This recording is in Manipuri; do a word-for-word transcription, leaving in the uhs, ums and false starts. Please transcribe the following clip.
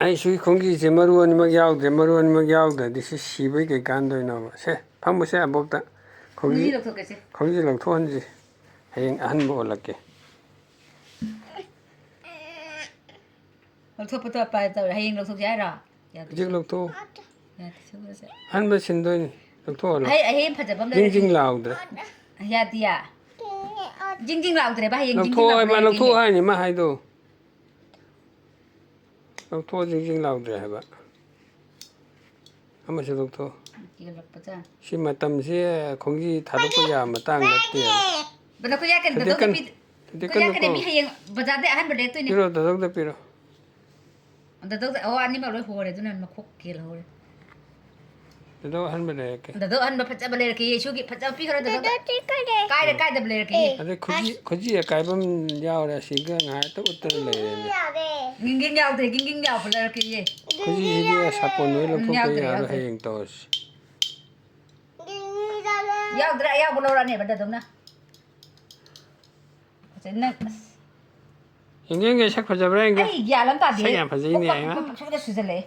ꯑꯩ ꯁꯤ ꯈꯣꯡꯖꯤꯁꯦ ꯃꯔꯨ ꯑꯅꯤꯃꯛ ꯌꯥꯎꯗ꯭ꯔꯦ꯫ ꯃꯔꯨ ꯑꯅꯤꯃꯛ ꯌꯥꯎꯗ꯭ꯔꯗꯤ ꯁꯤ ꯁꯤꯕꯩ ꯀꯩ ꯀꯥꯟꯗꯣꯏꯅꯣꯕ? ꯁꯦ, ꯐꯝꯃꯨꯁꯦ ꯑꯕꯣꯛꯇ꯫ ꯈꯣꯡꯖꯤ, ꯈꯣꯡꯖꯤ ꯂꯧꯊꯣꯛꯀꯦꯁꯦ꯫ ꯈꯣꯡꯖꯤ ꯂꯧꯊꯣꯛꯍꯟꯁꯤ꯫ ꯍꯌꯦꯡ ꯑꯍꯟꯕ ꯑꯣꯜꯂꯛꯀꯦ꯫ ꯂꯧꯊꯣꯛꯄꯗꯣ ꯄꯥꯏ ꯇꯧꯔꯦ꯫ ꯍꯌꯦꯡ ꯂꯧꯊꯣꯛꯁꯦ ꯍꯥꯏꯔꯣ? ꯌꯥꯗꯦ꯫ ꯍꯧꯖꯤꯛ ꯂꯧꯊꯣꯛꯑꯣ꯫ ꯌꯥꯗꯦ, ꯁꯤꯒꯨꯝꯕꯁꯦ꯫ ꯑꯍꯟꯕ ꯁꯤꯟꯗꯣꯏꯅꯤ꯫ ꯂꯧꯊꯣꯛꯍꯜꯂꯣ꯫ ꯑꯩ ꯑꯍꯦꯟ ꯐꯖꯕ ꯑꯃ ꯖꯤꯡ ꯖꯤꯡ ꯂꯩꯔꯛꯀꯦ꯫ ꯂꯥꯎꯗ꯭ꯔꯦ꯫ ꯌꯥꯗꯤꯌꯥ꯫ ꯖꯤꯡ ꯖꯤꯡ ꯂꯥꯎꯗ꯭ꯔꯦꯕ, ꯍꯌꯦꯡ ꯖꯤꯡ ꯖꯤꯡ ꯂꯧꯊꯣꯛꯑꯣ ꯍꯥꯏꯕ, ꯂꯥꯎꯕ ꯂꯧꯊꯣꯛꯑꯣ ꯂꯩꯔꯛꯀꯦ꯫ ꯍꯥꯏꯅꯤ ꯃꯥ ꯍꯥꯏꯗꯣ꯫ ꯂꯧꯊꯣꯛꯑꯣ, ꯖꯤꯡ ꯖꯤꯡ ꯂꯥꯎꯗ꯭ꯔꯦ ꯍꯥꯏꯕ꯫ ꯑꯃꯁꯨ ꯂꯧꯊꯣꯛꯑꯣ꯫ ꯀꯦꯜꯂꯛꯄꯖꯥꯠꯅꯤ꯫ ꯁꯤ ꯃꯇꯝꯁꯦ ꯈꯣꯡꯖꯤ ꯊꯥꯗꯣꯛꯄ ꯌꯥꯕ ꯃꯇꯥꯡ ꯅꯠꯇꯦꯕ꯫ ꯕꯗ ꯑꯩꯈꯣꯏ ꯌꯥ ꯀꯩꯅꯣ, ꯊꯣꯏꯗꯤ ꯗꯗꯧ ꯀꯟ-, ꯅꯨꯄꯤ-, ꯊꯣꯏꯗꯤ ꯑꯩꯈꯣꯏ ꯌꯥ ꯀꯩꯅꯣ, ꯀꯟꯅꯨꯀꯣ꯫ ꯃꯤ ꯍꯌꯦꯡ ꯕꯖꯥꯔꯗꯩ ꯑꯍꯟꯕ ꯂꯩꯔꯛꯇꯣꯏꯅꯦ꯫ ꯄꯤꯔꯣ, ꯗꯗꯧꯗ ꯄꯤꯔꯣ꯫ ꯗꯗꯧꯗ, ꯑꯣ, ꯑꯅꯤꯃꯛ ꯂꯣꯏ ꯍꯣꯔꯦ, ꯑꯗꯨꯅ ꯃꯈꯣꯛ ꯀꯦꯜꯍꯧꯔꯦ꯫ ꯗꯗꯧ ꯑꯍꯟꯕ ꯂꯩꯔꯛꯀꯦ꯫ ꯗꯗꯧ ꯑꯍꯟꯕ ꯐꯖꯕ ꯂꯩꯔꯛꯀꯦ, ꯌꯦꯁꯨꯒꯤ ꯐꯖꯕ ꯄꯤꯈ꯭ꯔꯣ, ꯗꯗꯧꯗ꯫ ꯀꯥꯏꯗ, ꯀꯥꯏꯗꯕ ꯂꯩꯔꯛꯀꯦ? ꯑꯗꯩ ꯈꯨꯖꯤ, ꯈꯨꯖꯤ ꯑꯀꯥꯏꯕ ꯑꯃ ꯌꯥꯎꯔꯦ, ꯑꯁꯤꯒ ꯉꯥꯏꯍꯥꯛꯇ ꯎꯠꯇꯅ ꯂꯩꯔꯦꯅꯦ꯫ ꯒꯤꯡ ꯒꯤꯡ ꯌꯥꯎꯗ꯭ꯔꯦ, ꯒꯤꯡ ꯒꯤꯡ ꯌꯥꯎꯕ ꯂꯩꯔꯛꯀꯦ, ꯌꯦ꯫ ꯈꯨꯖꯤꯁꯤꯗꯤ ꯁꯥꯄꯣꯟ ꯂꯣꯏ ꯂꯧꯊꯣꯛꯇ ꯌꯥꯎꯗ꯭ꯔꯦ, ꯌꯥꯔꯣꯏ, ꯌꯥꯎꯗ꯭ꯔꯦ꯫ ꯍꯌꯦꯡ ꯇꯧꯔꯁꯤ꯫ ꯌꯥꯎꯗ꯭ꯔꯦ, ꯑꯌꯥꯎꯕ ꯂꯧꯔꯛꯑꯅꯦꯕ, ꯗꯗꯧꯅ꯫ ꯐꯖꯅ, ꯑꯁ꯫ ꯌꯦꯡꯒꯦ, ꯌꯦꯡꯒꯦ, ꯁꯛ ꯐꯖꯕ꯭ꯔꯥ ꯌꯦꯡꯒꯦ꯫ ꯑꯩ ꯒ꯭ꯌꯥꯟ ꯑꯃ ꯇꯥꯗꯦ꯫ ꯁꯛ ꯌꯥꯝ ꯐꯖꯩꯅꯦ, ꯀꯣꯛ ꯍꯥ? ꯀꯣꯛ ꯁꯨꯗ ꯁꯨꯖꯜꯂꯛꯑꯦ꯫